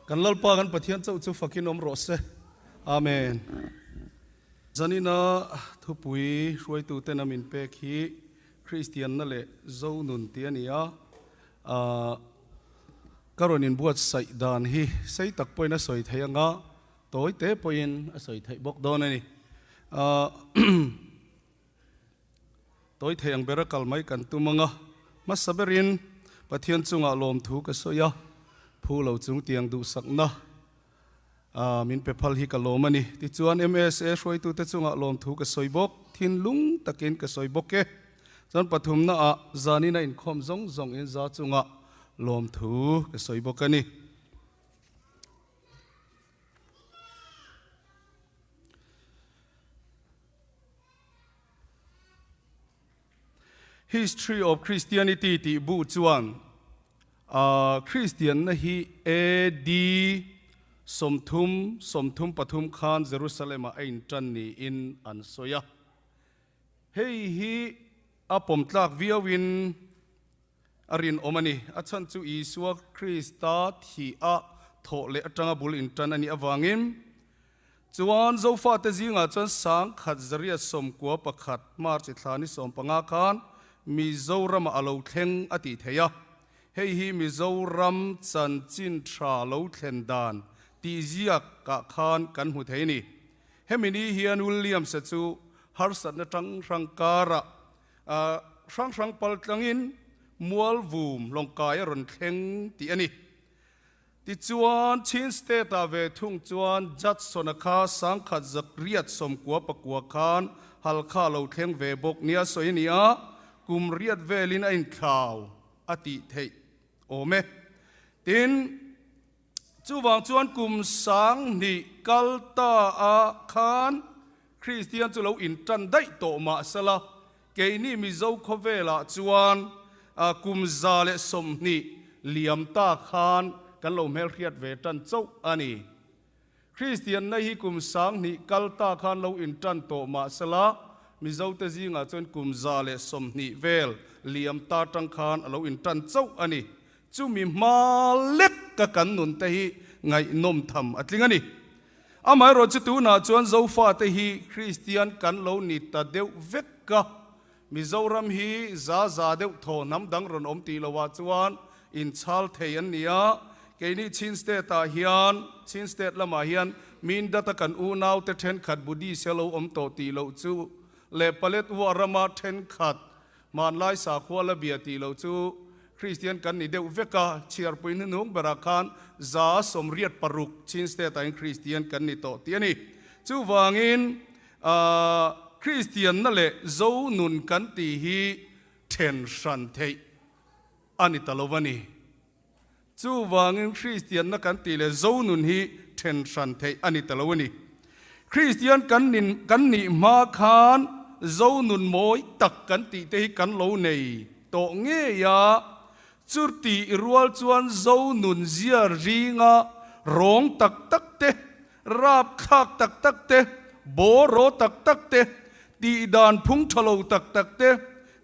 Kan Lalpa kan Pathian chauh chu fakin awm rawh se. Amen. Zanina thupui hruaituten a min pek hi Kristianna leh Zonun tih a ni a. Ka rawn inbuatsaih dan hi sei tak pawhin a sawi theih anga tawi te pawhin a sawi theih bawk dawn a ni. Tawi thei ang bera kal mai kan tum anga hmasa berin Pathian chungah lawmthu ka sawi a, phu lo chung tiang duhsakna min pe phal hi ka lawm a ni. Tichuan MSA hruaitute chungah lawmthu ka sawi bawk, thinlung takin ka sawi bawk e. Chuan pathumnaah zanin a inkhawm zawng zawng in za chungah lawmthu ka sawi bawk a ni. History of Christianity tih bu chuan Kristianna hi AD 30 33 khan Jerusalem-ah a intan niin an sawi a. Hei hi a pawm tlak viauin a rinawm a ni. A chhan chu Isua Krista thih a thawh leh atanga bul intan a nih avangin chuan Zofate zingah chuan 1991 March thla ni 15 khan Mizoramah a lo thleng a tih theih a. Hei hi Mizoram chanchin tha lo thlen dan tih ziakah khan kan hmu thei a ni. Hemi ni hian Williams-a chu harsatna hrang hrang karah hrang hrang pal tlangin Mualvum lawngkai a rawn thleng tih a ni. Tichuan, Chin State-ah ve thung chuan Judson-a kha 1999 khan Halkha lo thleng ve bawk nia sawi a ni a, kum riat velin a inthlau a tih theih awm e. Tin, Chuvang chuan kum 2000 kal ta a khan Kristian chu lo intan daih tawh mah sela, keini Mizo khawvelah chuan kum 120 liam ta khan kan lo hmelhriat ve tan chauh a ni. Kristianna hi kum 2000 kal ta khan lo intan tawh mah sela, Mizote zingah chuan kum 120 vel liam ta tang khan a lo intan chauh a ni. Chumi hma lek ka kan nun te hi ngaihnawm tham a tling a ni. Amaherawh chu tunah chuan Zofate hi Kristian kan lo ni ta deuh vek a, Mizoram hi za za deuh thaw hnam dang rawn awm tih lohah chuan inchhal thei an ni a. Keini Chin State ah hian, Chin State lamah hian Mindata kan unaute thenkhat Buddhist a lo awm tawh tih loh chu leh Paletwa rama thenkhat Hmanlai sakhua la bia tih loh chu Kristian kan ni deuh vek a, chhiarpui hnuhnung berah khan 86 Chin State ah hian Kristian kan ni tawh tih a ni. Chuvangin Kristianna leh Zo nun kan tih hi then hran theih a ni ta lo a ni. Chuvangin Kristianna kan tih leh Zo nun hi then hran theih a ni ta lo a ni. Kristian kan nin kan nih hma khan Zo nun mawi tak kan tih te hi kan lo nei tawh ngei a, chuti rual chuan Zo nun zia ringa rawng tak tak te, rap thlak tak tak te, bawraw tak tak te, tih dan phung tha lo tak tak te,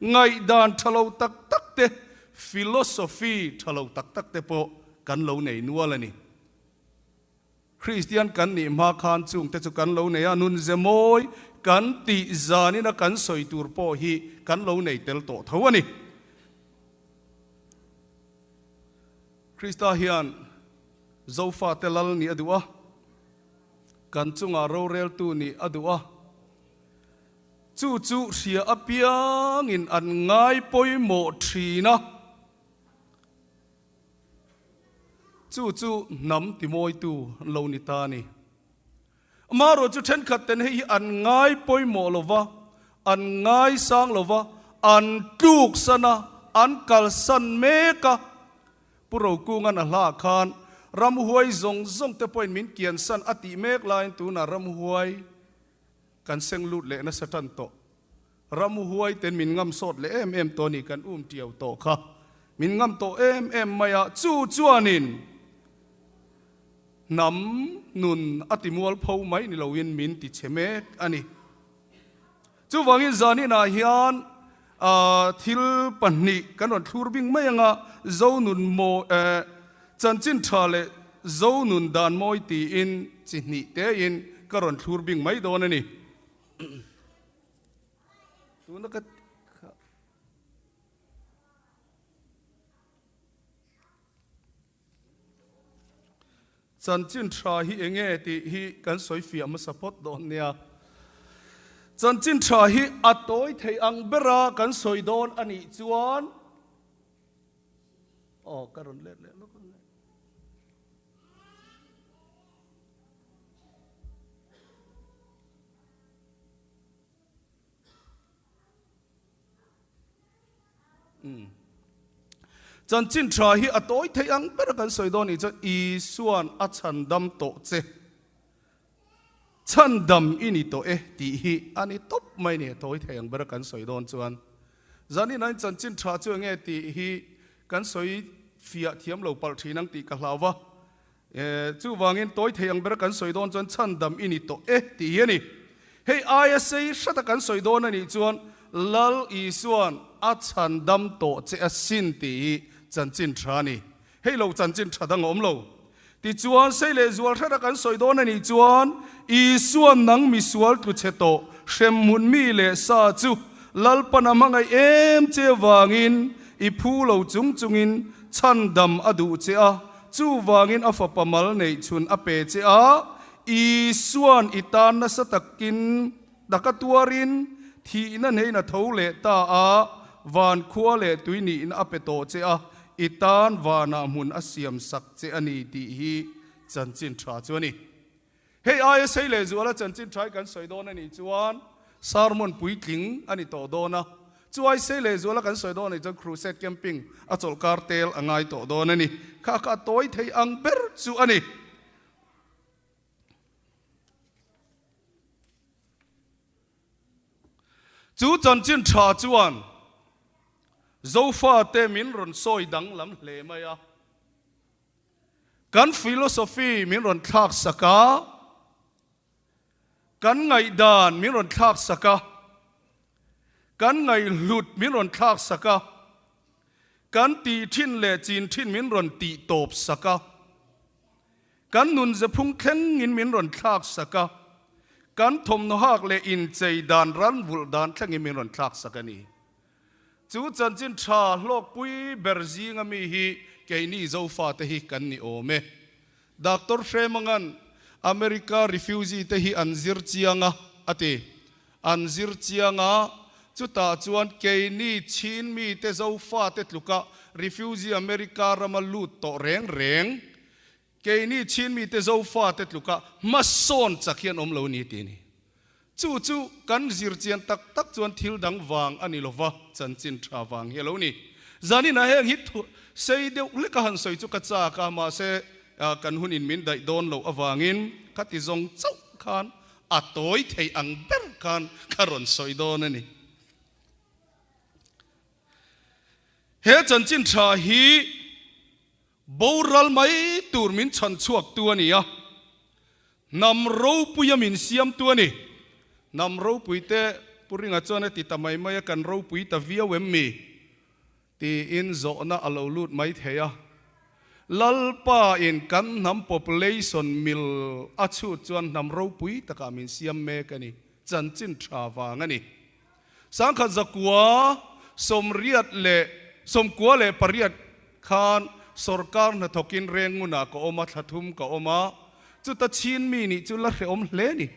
ngaih dan tha lo tak tak te, philosophy tha lo tak tak te pawh kan lo nei nual a ni. Kristian kan nih hma khan chung te chu kan lo nei a, nun ze mawi kan tih zanin a kan sawi tur pawh hi kan lo nei tel tawh tho a ni. Krista hian Zofate lal nih a duh a, kan chungah roreltu nih a duh a, chu chu hria apiangin an ngai pawimawh thin a. Chu chu hnam timawitu an lo ni ta a ni. Amaherawh chu thenkhat ten hei hi an ngai pawimawh lo va, an ngai sang lo va, an tluk san a, an kalsan mek a. Pu Rokungan a hla khan ramhuai zawng zawng te pawhin min kian san a tih mek laiin tunah ramhuai kan seng lut leh nasa tan tawh. Ramhuai ten min ngam sawt leh em em tawh a ni, kan um tiau tawh kha. Min ngam tawh em em mai a, chu chuanin hnam nun a ti mual pho mai ni loin min ti chhe mek a ni. Chuvangin zaninah hian thil pahnih kan rawn thlur bing mai anga, Zo nun maw chanchin tha leh. Zo nun dan mawi tiin chi hnih tein ka rawn thlur bing mai dawn a ni. Tuna ka Chanchin tha hi enge tih hi kan sawi fiah hmasa phawt dawn nia. Chanchin tha hi a tawi thei ang bera kan sawi dawn a nih chuan aw ka rawn let leh lawk ang e. Chanchin tha hi a tawi thei ang ber a kan sawi dawn nih chuan Isua'n a chhandam tawh che, chhandam i ni tawh e tih hi a ni tawp mai ni a tawi thei ang ber a kan sawi dawn chuan. Zanin ain chanchin tha chu enge tih hi kan sawi fiah thiam lo palh thin ang tih ka hlau va. Chuvangin tawi thei ang ber kan sawi dawn chuan chhandam i ni tawh e tih hi a ni. Hei aia sei hrata kan sawi dawn a nih chuan Lal Isua'n a chhandam tawh che a sin tih hi chanchin tha a ni. Hei lo chanchin tha dang a awm lo. Tichuan sei leh zual hrata kan sawi dawn a nih chuan Isua'n nang misual tlu chhe tawh hremhmun mi leh sa chu Lalpan a hmangaih em che vangin i phu lo chung chungin chhandam a duh che a, Chuvangin a fapa mal neih chhun a pe che a, Isua'n i tan nasa takin taka tuarin thihna hneiin a tho leh ta a, van khua leh tui nihna a pe tawh che a, i tan vanah hmun a siam sak che a ni tih hi chanchin tha chu a ni. Hei aia sei leh zuala chanchin tha hi kan sawi dawn a nih chuan sermon puitling a ni tawh dawn a, chuai sei leh zuala kan sawi dawn a nih chuan crusade camping a chawlhkar tel a ngai tawh dawn a ni. Kha kha a tawi thei ang ber chu a ni. Chu chanchin tha chuan Zofate min rawn sawi danglam hle mai a. Kan philosophy min rawn thlak sak a, kan ngaihdan min rawn thlak sak a, kan ngaihhlut min rawn thlak sak a, kan tih thin leh chin thin min rawn tih tawp sak a, kan nunze phung thlengin min rawn thlak sak a, kan thawmhnaw hak leh inchei dan ranvulh dan thlengin min rawn thlak sak a ni. Chu chanchin tha hlawkpui ber zinga mi hi keini Zofate hi kan ni awm e. Doctor Hremangan America refugee te hi an zir chiang a, a ti. An zir chiang a, chutah chuan keini Chin mite Zofate tluka refugee America rama lut tawh reng reng, Keini Chin mite Zofate tluka hmasawn chak hian awm lo ni ti a ni. Chu chu kan zir chian tak tak chuan thil dang vang a ni lova, chanchin tha vang hi a lo ni. Zaninah heng hi thu sei deuh hlek a han sawi chu ka chak a, mahse kan hunin min daih dawn loh avangin khati zawng chauh khan a tawi thei ang ber khan ka rawn sawi dawn a ni. He chanchin tha hi Boral mai tur min chhan chhuaktu a ni a, hnam ropuia min siamtu a ni. Hnam ropuite Pu Ringa chuan a ti ta mai mai a, kan ropui ta viau em mi? tiin zawhna a lo lut mai thei a. Lalpa in kan hnam population mil a chhut chuan hnam ropui takah min siam mek a ni, chanchin tha vang a ni. Sangkhat zakua 98 khan sorkar hnathawkin Rengunah ka awm a, thla thum ka awm a, chuta chin mi nih chu la hrehawm hle ni.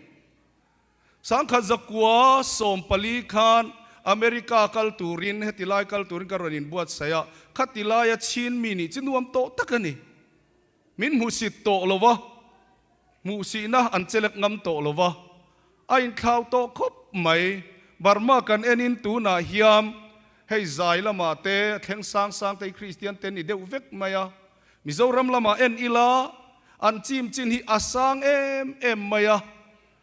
1914 khan America kal turin, heti lai kal turin ka rawn inbuatsaih a, khati laia chin mi nih chu nuam tawh tak a ni. Min hmuhsit tawh lo va, hmuhsihna an chelek ngam tawh lo va, a inthlau tawh khawp mai. Burma kan enin tunah hian hei zai lamah te a thleng sang sang te hi Kristian te ni deuh vek mai a. Mizoram lamah en ila an chim chin hi a sang em em mai a.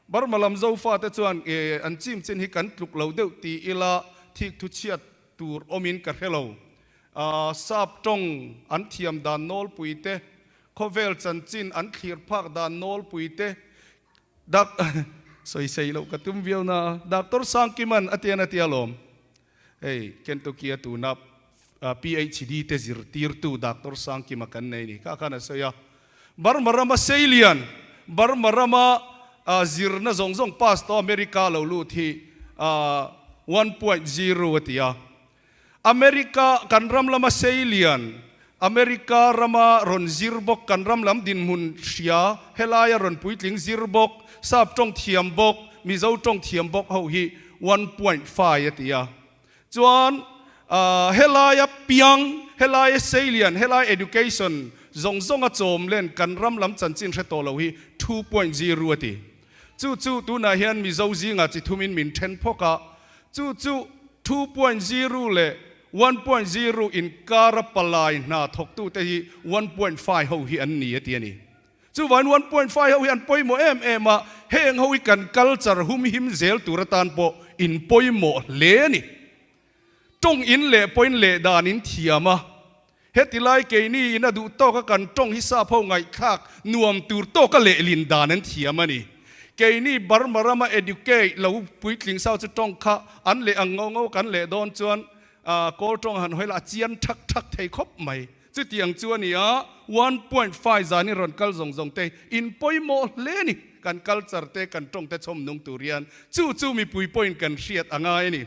Burma lam Zofa te chuan an chim chin hi kan tluk lo deuh ti ila thik thu chhiat tur awmin ka hre lo. Sap tawng an thiam dan nawlpui te, khawvel chanchin an thlir phak dan nawlpui te, Dak sawisei loh ka tum viau na, Doctor Sangkiman a tian a tia lawm. Hei Kentucky a tuna PhD te zirtirtu Doctor Sangkima kan nei ni kha khan a sawi a. Burma rama seilian, Burma rama zirna zawng zawng pass tawh America lo lut hi 1.0 a ti a. America kan ram lama seilian, America rama rawn zir bawk, kan ram lam dinhmun hria, helaia rawn puitling zir bawk, sap tawng thiam bawk, Mizo tawng thiam bawk ho hi 1.5 a ti a. Chuan helaia piang, helaia seilian, helai education zawng zawnga chawm len kan ram lam chanchin hre tawh lo hi 2.0 a ti. Chu chu tunah hian Mizo zingah chi thumin min then phawk a, chu chu 2.0 leh 1.0 inkara palai hna thawktute hi 1.5 ho hi an ni a ti a ni. Chuvain 1.5 ho hi an pawimawh em em a, heng ho hi kan culture humhim zel tur atan pawh in pawimawh hle a ni. Tawng in leh pawhin leh dan in thiam a, heti lai keini in a duh tawk a kan tawng hi sap ho ngaihthlak nuam tur tawk a lehlin dan an thiam a ni. Keini Burma rama educate lo puitling sau chu tawng kha an leh ang ngo ngo kan leh dawn chuan kawl tawng han hawi la a chian thak thak thei khawp mai. Chutiang chu a ni a, 1.5 zan i rawn kal zawng zawng te in pawimawh hle a ni. Kan culture te, kan tawng te chhawm nung tur hian chu chu mipui pawhin kan hriat a ngai a ni.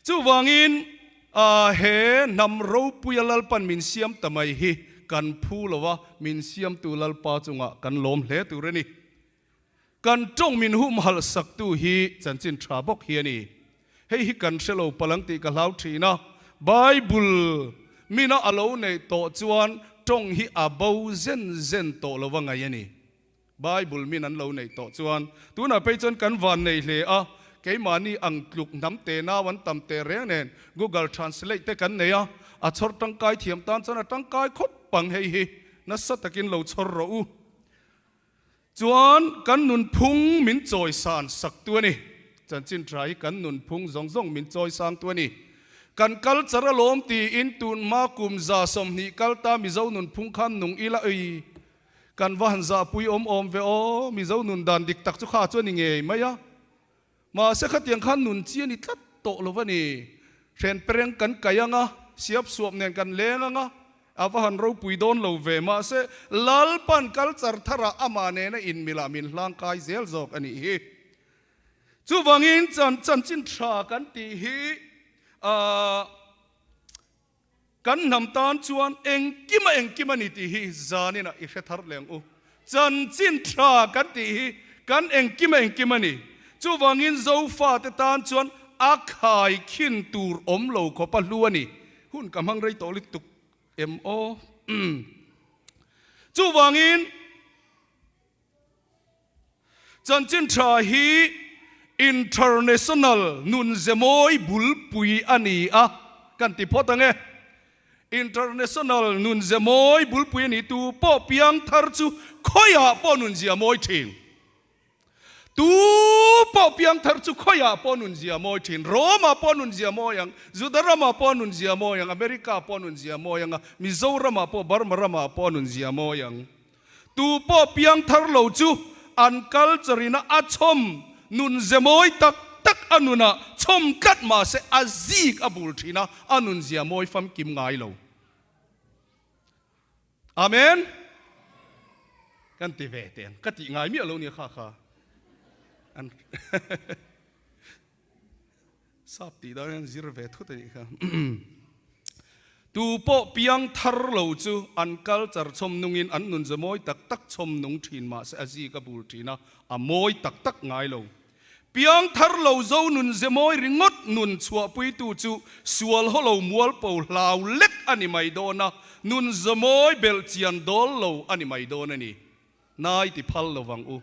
Chuvangin he hnam ropuia Lalpan min siam ta mai hi kan phu lo a, min siamtu Lalpa chungah kan lawm hle tur a ni. Kan tawng min humhalh saktu hi chanchin tha bawk hi a ni. Hei hi kan hre lo palang tih ka hlau thin a, Bible mina a lo neih tawh chuan tawng hi a bo zen zen tawh lo va ngaih a ni. Bible min an lo neih tawh chuan tunah phei chuan kan van nei hle a, keimahni ang tluk hnam te nau an tam teh reng nen Google Translate te kan nei a, a chhawr tangkai thiam tan chuan a tangkai khawp ang hei hi nasa takin lo chhawr rawh u. Chuan kan nunphung min chawisan sak tu a ni. Chanchin tha hi kan nunphung zawng zawng min chawisang tu a ni. Kan culture alawm tiin tun hma kum 120 kal ta Mizo nunphung khan nung ila ei. Kan va han zahpui awm awm ve aw, Mizo nun dan dik tak chu kha chu a ni ngei mai a. Mahse khatiang khan nun chi a ni tlat tawh lo a ni. Hren pereng kan kai ang a, siap suap nen kan leng ang a, a va han ropui dawn lo ve. Mahse Lalpan culture tharah amah nena inmilah min hlang kai zel zawk a nih hi. Chuvangin chanchin tha kan tih hi ahh Kan hnam tan chuan engkim a engkim a ni tih hi zaninah i hre thar leh ang u. Chanchin tha kan tih hi kan engkim a engkim a ni. Chuvangin Zofate tan chuan a khai khin tur awm lo khawp a hlu a ni. Hun ka hmang rei tawh lutuk em aw. Chuvangin. Chanchin tha hi International nun zemawi bulpui a ni a, kan ti phawt ang e. International nun zemawi bulpui a ni tu pawh piang thar chu khawiah pawh nun zia mawi thin. Tu pawh piang thar chu khawiah pawh nun zia mawi thin. Rome-ah pawh nun zia mawi ang, Juda ramah pawh nun zia mawi ang, America pawh nun zia mawi ang a, Mizoramah pawh, Burma ramah pawh nun zia mawi ang. Tu pawh piang thar lo chu an culture in a chhawm nun ze mawi tak tak a nunah chhawm tlat mahse a zik a bul thin a, a nun zia mawi famkim ngai lo. Amen. Kan ti ve teh ang, ka tih ngai miah lo nia kha kha. An Sap tih dan hian zir ve thut a nih kha. Tu pawh piang thar lo chu an culture chhawm nungin an nun ze mawi tak tak chhawm nung thin mahse a zik a bul thin a, a mawi tak tak ngai lo. Piang thar lo zo nun ze mawi ringawt nun chhuahpuitu chu sual haw lo mualpo hlau lek a ni mai dawn a, nun ze mawi belh chian dawl lo a ni mai dawn a ni. Nai ti phal lo vang u.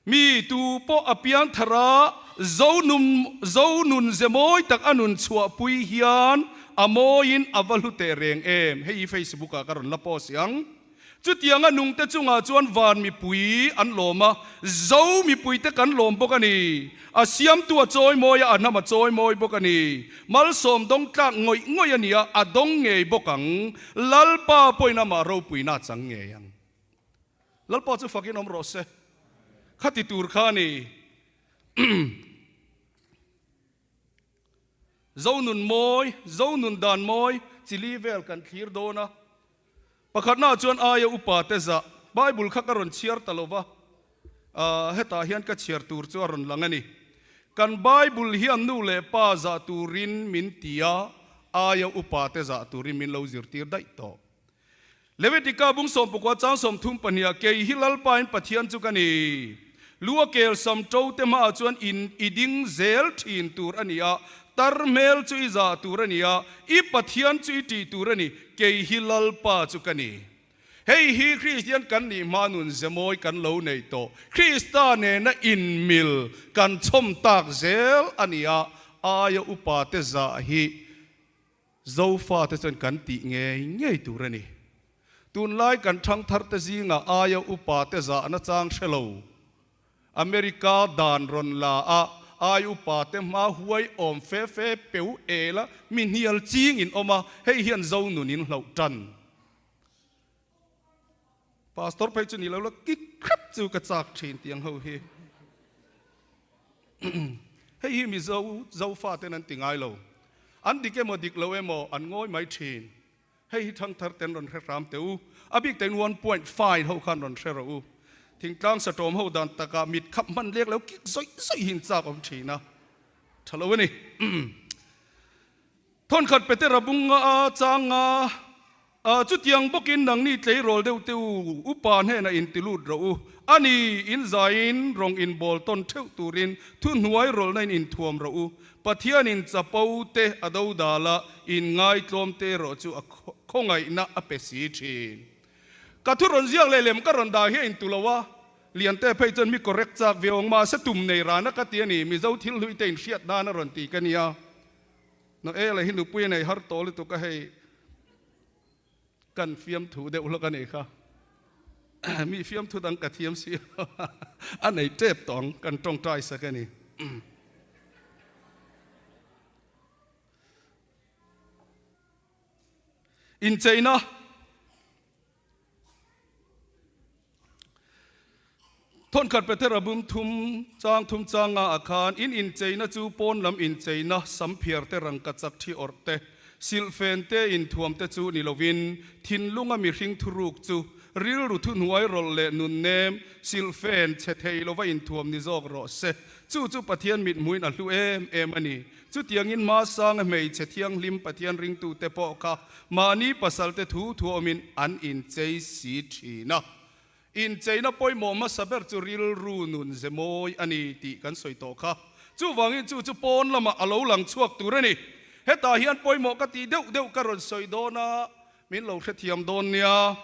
Mi tu pawh a piang thar a, Zonun Zonun ze mawi tak a nun chhuahpui hian a mawiin a va hlu teh reng em? Hei hi Facebook ah ka rawn la post ang. Chutianga nungte chungah chuan van mipui an lawm a, Zo mipuite kan lawm bawk a ni. A siamtu a chawimawi a, a hnam a chawimawi bawk a ni. Malsawm dawng tlak ngawih ngawih a ni a, a dawng ngei bawk ang. Lalpa pawhin amah ropuina a chang ngei ang. Lalpa chu fakin awm rawh se. Khati tur kha a ni. Zonun mawi, zonun dan mawi, chili vel kan thlir dawn a. Pakhatnaah chuan aia upa te zah Bible kha ka rawn chhiar ta lo va, hetah hian ka chhiar tur chu a rawn lang a ni. Kan Bible hian nu leh pa zah turin min ti a, aia upa te zah turin min lo zirtir daih tawh. Levitika bung sawmpakua chang 32ah kei hi Lalpain Pathian chu ka ni. Lu a kel sam to te hmaah chuan in i ding zel thin tur a ni a, tar hmel chu i zah tur a ni a, i Pathian chu i tih tur a ni, kei hi Lalpa chu ka ni. Hei hi Kristian kan nih hma nun zemawi kan lo nei tawh. Krista nena inmil kan chhawm tak zel a ni a, aia upa te zah hi Zofa te chuan kan tih ngei ngei tur a ni. Tunlai kan thangthar te zingah aia upa te zahna chang hre lo. America dan rawn la a, ai upa te hma huai awm fe fe peu el a, mi hnial ching in awm a, hei hian Zo nun in hloh tan. Pastor phei chu ni lo la kik hrep chu ka chak thin tiang ho hi. Hei hi Mizo Zofa ten an ti ngai lo. An dik emaw dik lo emaw an ngawi mai thin. Hei hi thangthar ten rawn hre hram teh u. A bik tein 1.5 ho khan rawn hre rawh u. Thingtlang satawm ho dan takah mit khap hman lek lo kik zawih zawih hi in chak awm thin a. Tha lo a ni. Thawnkhat Petera bunga a changa Chutiang bawkin nangni tleirawl deuh te u, upa hnenah inti lut rawh u. A ni, in zaiin rawng inbawl tawn theuh turin thuhnuai rawlhna in inthuam rawh u. Pathianin chapo te a do dal a, in ngaitlawm te erawh chu a khawngaihna a pe si thin. Ka thu rawn ziak leh lem ka rawn dah hi a intu lo a, Liante phei chuan mi correct chak ve awng mahse tum nei rana ka ti a ni, Mizo thil hlui te inhriat nan a rawn ti ka nia. Noela hi nupui a nei har tawh lutuk a hei. Kan fiamthu deuh hlawk a nih kha. Mi fiamthu dang ka thiam si lo a, a nei tep tawh ang, kan tawngtai sak a ni. Incheina. Thawnkhat Petera bum thum chang thum changa ah khan in incheina chu pawn lam incheina samphiar te rangkachak thi awrh te, silhfen te inthuam te chu ni lovin thinlunga mihring thuruk chu rilru thuhnuai rawlh leh nunnem silhfen chhe thei lova inthuam ni zawk rawh se. Chu chu Pathian mithmuhin a hlu em em a ni. Chutiangin hmasanga hmeichhe thianghlim Pathian ringtute pawh kha mahni pasalte thu thuawmin an inchei si thin a. Incheina pawimawh hmasa ber chu rilru nun ze mawi a ni tih kan sawi tawh kha. Chuvangin chu chu pawn lamah a lo lang chhuak tur a ni. Hetah hian pawimawh ka tih deuh deuh ka rawn sawi dawn a, min lo hrethiam dawn nia.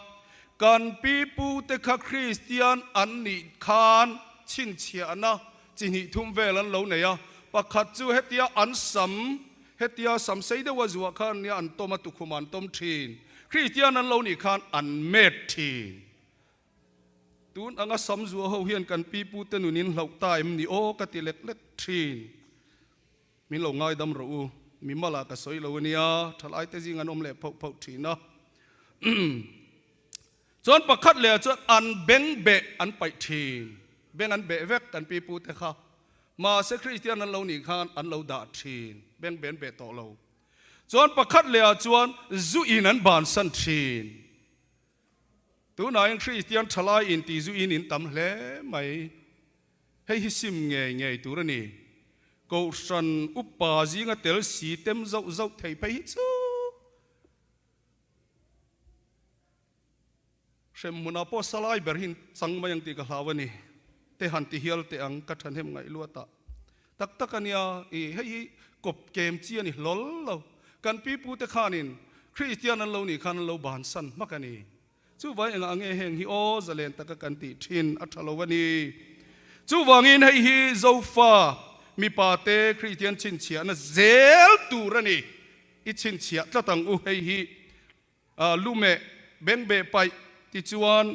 Kan pi pute kha Kristian an nih khan chhinchhiahna chi hnih thum vel an lo nei a, pakhat chu hetia an sam, hetia sam sei deuha zuah khan nia an tawm a, tukhum an tawm thin. Kristian an lo nih khan an met thin. Tun anga sam zuah ho hian kan pi pute nunin hlauh ta em ni aw ka ti lek lek thin. Min lo ngaidam rawh u, mi malah ka sawi lo ania, thalai te zing an awm leh phauh phauh thin a. Chuan pakhat leh ah chuan an beng beh an paih thin, beng an beh vek kan pi pu te kha. Mahse Kristian an lo nih khan an lo dah thin, beng beh an beh tawh lo. Chuan pakhat leh ah chuan zu in an bansan thin. Tunah in Kristian thalai in ti zu in in tam hle mai. Hei hi sim ngei ngei tur a ni. Kohhran upa zinga tel si tem zauh zauh thei phei hi chu hremhmunah pawh salai ber hi chang mai ang tih ka hlau a ni. Te han ti hial teh ang ka thahnem ngaih luat ah. Tak tak a nia, i hei hi kawp kem chi a ni hlawl lo. Kan pipu te khanin Kristian an lo nih khan an lo bansan hmak a ni. Chuvang engah nge heng hi aw zalen taka kan tih thin a tha lo a ni. Chuvangin hei hi Zofa mipa te Kristian chhinchhiahna zel tur a ni. I chhinchhiah tlat ang u hei hi lumeh bengbeh paih tichuan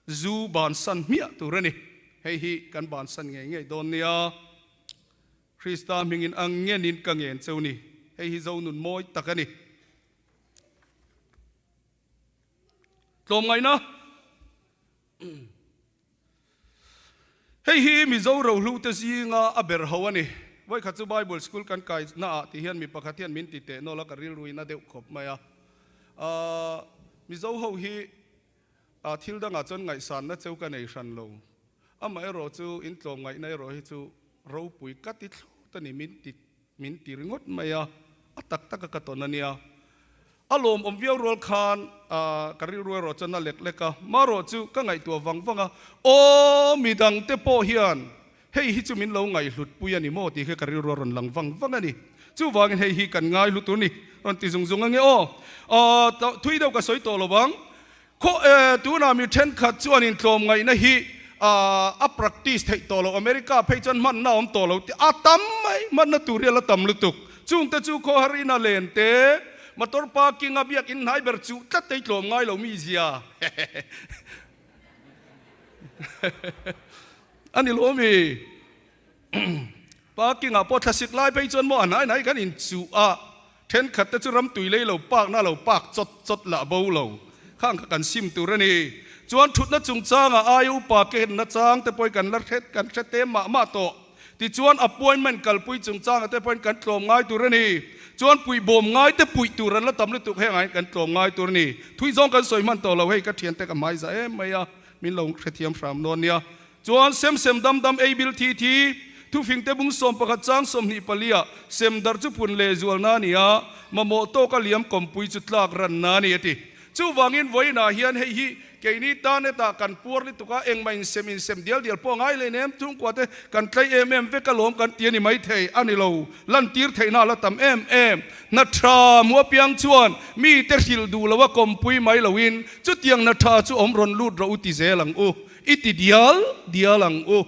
zu bansan hmiah tur a ni. Hei hi kan bansan ngei ngei dawn nia. Krista hmingin ang ngenin ka ngen cheu ni. Hei hi Zonun mawi tak a ni. Tlawmngaihna Hei hi Mizo rohlu te zinga a ber ho a ni. Vawikhat chu Bible school kan kai naah ti hian mi pakhat hian min ti teh nawlh a, ka rilruin a deuh khawp mai a. Mizo ho hi a thil dangah chuan ngaihsanna cheu ka nei hran lo. Amaherawh chu in tlawmngaihna erawh hi chu ropui ka ti thlawt a ni, min ti min ti ringawt mai a, a tak taka ka tawn a nia. A lawmawm viau rual khan ka rilru erawh chuan a lek lek a, marawh chu ka ngaihtuah vang vang a, aw midangte pawh hian Hei hi chu min lo ngaihhlutpui a ni maw tih kha ka rilru a rawn lang vang vang a ni. Chuvangin hei hi kan ngaihlu tur ni rawn ti zung zung ange aw. Aw thui deuh ka sawi tawh lo ang. Khaw e tunah mi thenkhat chuan intlawmngaihna hi a practice theih tawh loh. America phei chuan hmanna a awm tawh lo tih a tam mai, hmanna tur hi a la tam lutuk. Chungte chu khawhar ina len te, motor parking a biakin hnai ber chuh tlat te hi tlawm ngai lo mi zia. A ni lo mi? Parking ah pawh thlasik lai phei chuan maw a hnai hnai kan inchuh a, thenkhat te chu ram tui lei lo park na lo park chawt chawt lah bo lo khang kha kan sim tur a ni. Chuan thutna chungchangah aia upa kenna chang te pawhin kan la hre kan hre te mah mah tawh. Tichuan appointment kalpui chungchangah te pawhin kan tlawm ngai tur a ni. Chuan puihbawm ngai te puih tur an la tam lutuk heng ah hian kan tlawm ngai tur a ni. Thui zawng kan sawi hman tawh lo hei ka thiante ka hmai za em mai a. Min lo hrethiam hram dawn nia. Chuan sem sem dam dam ei bil thi thi, thufing te bung 11 chang 24 ah sem dar chu phun leh zual na ni a, mamawh tawk a liam kawmpui chu tlak ran na ni a ti. Chuvangin vawiinah hian hei hi keini tan hetah kan puar lutuk a, engmah insem insem dial dial pawh a ngai leh nem, chhungkua te kan tlai em em vek alawm kan ti a ni maithei a ni lo, lantir theihna a la tam em em. Hna tha hmu apiang chuan mite hrilh duh lo a kawmpui mai loin chutiang hna tha chu awm rawn lut rawh u ti zel ang u, i ti dial dial ang u.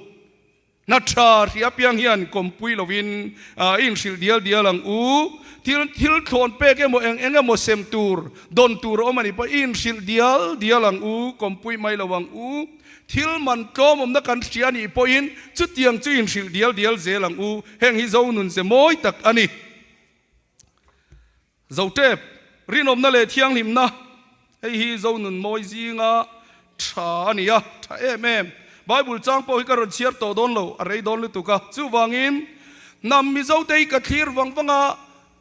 Hna tha hria apiang hian kawmpui loin i inhrilh dial dial ang u. Thil thil thlawn pek emaw eng eng emaw sem tur, dawn tur a awm a nih pawh i inhrilh dial dial ang u, kawmpui mai lo ang u. Thil man tlawmawmna kan hria a nih pawhin chutiang chu inhrilh dial dial zel ang u. Heng hi Zonun ze mawi tak a ni. Zotep, rinawmna leh thianghlimna, hei hi Zonun mawi zinga tha a ni a, tha em em. Bible chang pawh hi ka rawn chhiar tawh dawn lo, a rei dawn lutuk a. Chuvangin, hnam Mizote hi ka thlir vang vang a,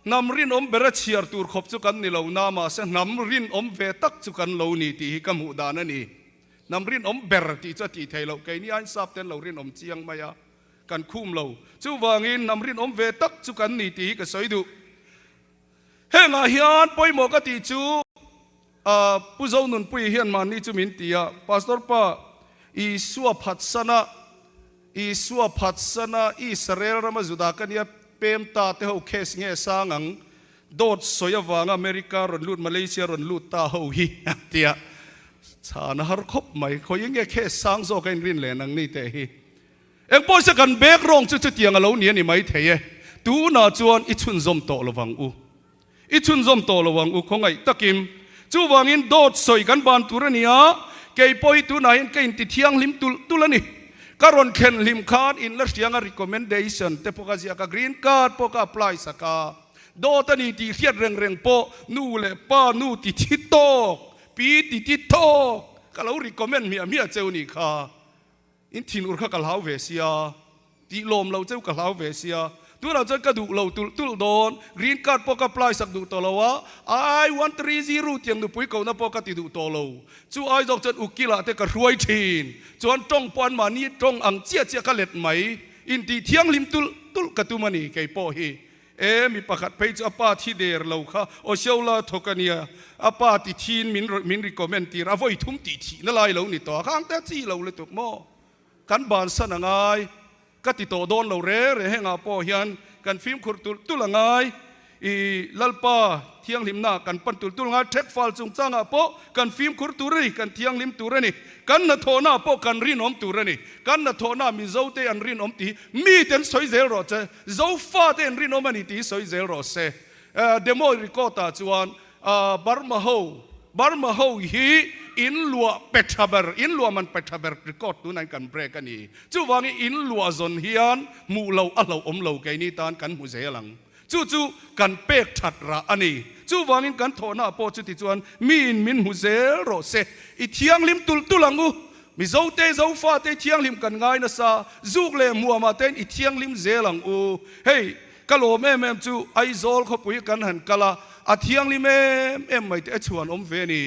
hnam rinawm bera chhiar tur khawp chu kan ni lo na, mahse hnam rinawm ve tak chu kan lo ni tih hi ka hmuh dan a ni. Hnam rinawm ber tih chu a tih theih loh, keini aiin sap te an lo rinawm chiang mai a. Kan khum lo. Chuvangin hnam rinawm ve tak chu kan ni tih hi ka sawi duh. Hengah hian pawimawh ka tih chu Pu Zonunpuii hian mahni chu min ti a, Pastor pa, Isua phatsana, Isua phatsana Israel rama Juda ka nia pem ta te ho case nge sang ang, dawt sawi avanga America rawn lut, Malaysia rawn lut ta ho hi a ti a. Chhan a har khawp mai. Khawi nge case sang zawk a inrin leh nang ni teh hi. Eng pawisa kan bek rawng chu chutiang a lo ni a ni mai thei e. Tunah chuan i chhunzawm tawh lo vang u. I chhunzawm tawh lo ang u khawngaih takin. Chuvangin dawt sawi kan ban tur a ni a, kei pawh hi tunah hian ka inti thianghlim tulh tulh a ni. Ka rawn thlen hlim khan in la hrianga recommendation te pawh ka ziak a, green card pawh ka apply sak a. Dawt a ni tih hriat reng reng pawh nu leh pa nu ti thi tawk, pi ti ti tawk ka lo recommend hmiah hmiah cheu ni kha. In thin ur kha ka hlau ve sia, tih lawm lo cheu ka hlau ve sia, tunah chuan ka duh lo tulh tulh dawn, green card pawh ka apply sak duh tawh lo a, I want 30 tiang nupui kohna pawh ka ti duh tawh lo, chu ai zawk chuan ukil ah te ka hruai thin, chuan tawng pawh an mahni tawng ang chiah chiah ka let mai, intih thianghlim tulh tulh ka tum a ni kei pawh hi. E, mi pakhat phei chu a pa thi der lo kha Osceola thawk a nia, a pa ti thin min min recommend tir a, vawi thum tih thihna lai lo ni tawh a, khang te a chi lo lutuk maw? Kan bansan a ngai, ka ti tawh dawn lo re re, hengah pawh hian kan fimkhur tulh tulh a ngai, i Lalpa thianghlimna kan pan tulh tulh ngai, thek fal chungchangah pawh kan fimkhur tur a ni, kan thianghlim tur a ni, kan hnathawhnaah pawh kan rinawm tur a ni, kan hnathawhnaah Mizote an rinawm tih hi mite an sawi zel rawh che. Zofa te an rinawm a ni tih hi sawi zel rawh se. Demo record ah chuan Burma ho, Burma ho hi in luah pe tha ber, in luah man pe tha ber record tunah hian kan break a ni. Chuvangin in luah zawn hian hmuh loh a hlauhawm lo keini tan kan hmu zel ang. Chu chu kan pek that rah a ni. Chuvangin kan thawhna ah pawh chuti chuan miin min hmu zel rawh se. I thianghlim tulh tulh ang u. Mizote, Zofate thianghlim kan ngai nasa, zuk leh hmuamah tein i thianghlim zel ang u. Hei, ka lawm em em chu Aizawl khawpui kan han kal a, a thianghlim em em mai te a chhuan awm ve a ni.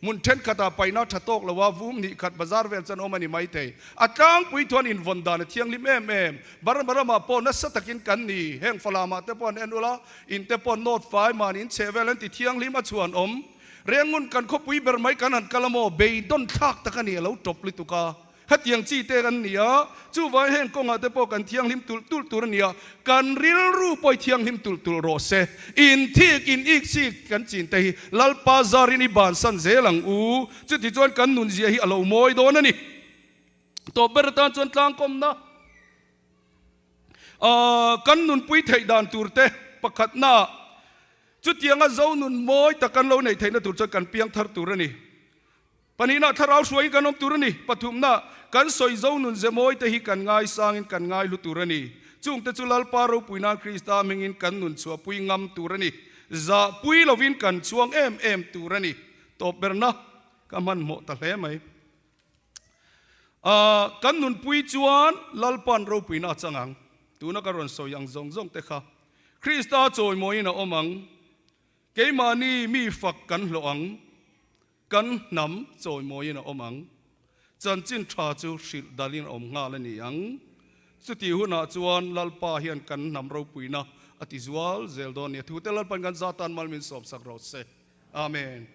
Hmun thenkhatah paihna tha tawk lo a, vum hnih khat bazar vel chuan awm a ni maithei. A tlangpui thuan invawn dan a thianghlim em em. Burma ramah pawh nasa takin kan ni. Heng Falamah te pawh an en ula, in te pawh nawt fai mahni in chheh vel an ti thianghlim a chhuan awm. Rengngun kan khawpui ber mai kan han kal a maw? Beidawn thlak tak a ni a lo tawp lutuk a. Hetiang chi te kan ni a, chuvangin heng kawngah te pawh kan thianghlim tulh tulh tur a ni a, kan rilru pawh i thianghlim tulh tulh rawh se. Inthik, in iksik kan chin te hi Lalpa zarin i bansan zel ang u, chuti chuan kan nunzia hi a lo mawi dawn a ni. Tawp ber atan chuan tlangkawmna kan nunpui theih dan tur te pakhatnaah chutianga zo nun mawi tak kan lo neih theihna tur chuan kan piang thar tur a ni. Pahnihna, thlarau hruaiin kan awm tur a ni. Pathumna, kan sawi zo nun ze mawi te hi kan ngaisangin kan ngaihlu tur a ni. Chungte chu Lalpa ropui nan Krista hmingin kan nun chhuahpui ngam tur a ni. Zahpui lovin kan chhuang em em tur a ni. Tawp berna ka hmanhmawh ta hle mai. Kan nunpui chuan Lalpa'n ropuina a chang ang. Tuna ka rawn sawi ang zawng zawng te kha Krista chawimawiin a awm ang. Keimahni mi fak kan hlawh ang. Kan hnam chawimawiin a awm ang. Chanchin tha chu hrilh dalin a awm nghal a ni ang. Chutih hunah chuan Lalpa hian kan hnam ropuina a ti zual zel dawn a ni. A thute Lalpa'n kan zatan mal min sawmsak rawh se. Amen.